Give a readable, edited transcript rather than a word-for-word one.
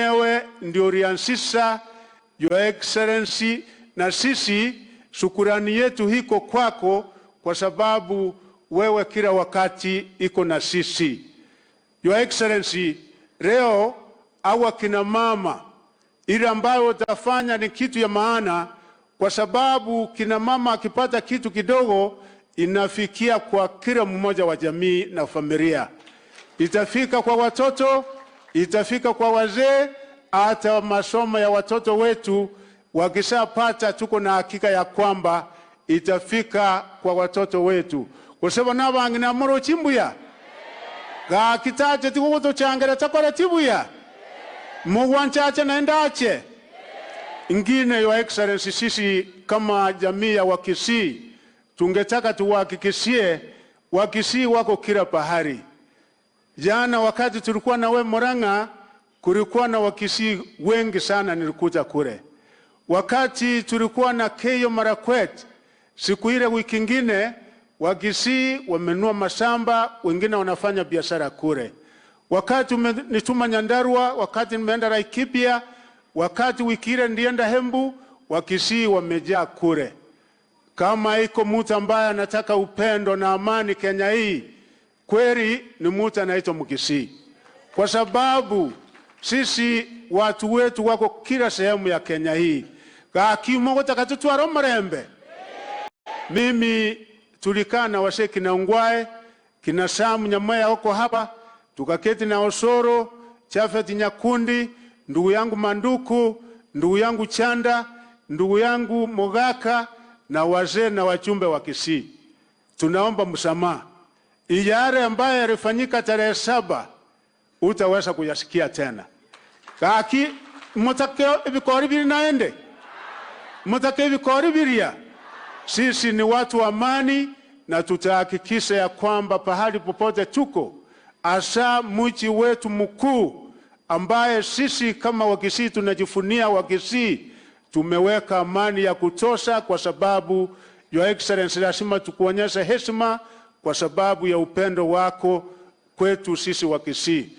Mwenyewe ndio ulianzisha, Your Excellency, na sisi shukurani yetu hiko kwako, kwa sababu wewe kila wakati iko na sisi. Your Excellency, leo au kina mama ile ambayo utafanya ni kitu ya maana, kwa sababu kina mama akipata kitu kidogo inafikia kwa kila mmoja wa jamii na familia, itafika kwa watoto, itafika kwa wazee, hata masomo ya watoto wetu wakishapata, tuko na hakika ya kwamba itafika kwa watoto wetu. Kusema nabang'ina moro chimbuya gakitache tigugutuchangera takora tibuya mugwanchache naendache ingine. Your Excellency, sisi kama jamii ya Wakisii tungetaka tuwahakikishie Wakisii wako kila pahali. Jana wakati tulikuwa na we Murang'a, kulikuwa na Wakisii wengi sana, nilikuja kule. Wakati tulikuwa na Keiyo Marakwet, siku ile wiki ingine, Wakisii wamenunua mashamba, wengine wanafanya biashara kule. Wakati umenituma Nyandarua, wakati nimeenda Laikipia, wakati wiki ile ndienda Embu, Wakisii wamejaa kule. Kama iko mtu ambaye anataka upendo na amani Kenya hii, kweli ni mtu anaitwa Mkisii, kwa sababu sisi watu wetu wako kila sehemu ya Kenya hii gakimogotaka tutwara murembe. Mimi tulikaa na wasee kina Ongwae, kina Sam Nyamweya wako hapa, tukaketi na Osoro, Chafet Nyakundi, ndugu yangu Manduku, ndugu yangu Chanda, ndugu yangu Mogaka na wazee na wachumbe wa Kisii. Tunaomba msamaha. Yale ambayo yalifanyika tarehe 7 utaweza kuyasikia tena. Kaki mutake ebikori biri naende mutake ebikori biria. Sisi ni watu wa amani na tutahakikisha ya kwamba pahali popote tuko, hasa mji wetu mkuu ambaye sisi kama Wakisii tunajivunia Wakisii, tumeweka amani ya kutosha, kwa sababu, Your Excellency, lazima tukuonyeshe heshima kwa sababu ya upendo wako kwetu sisi Wakisii.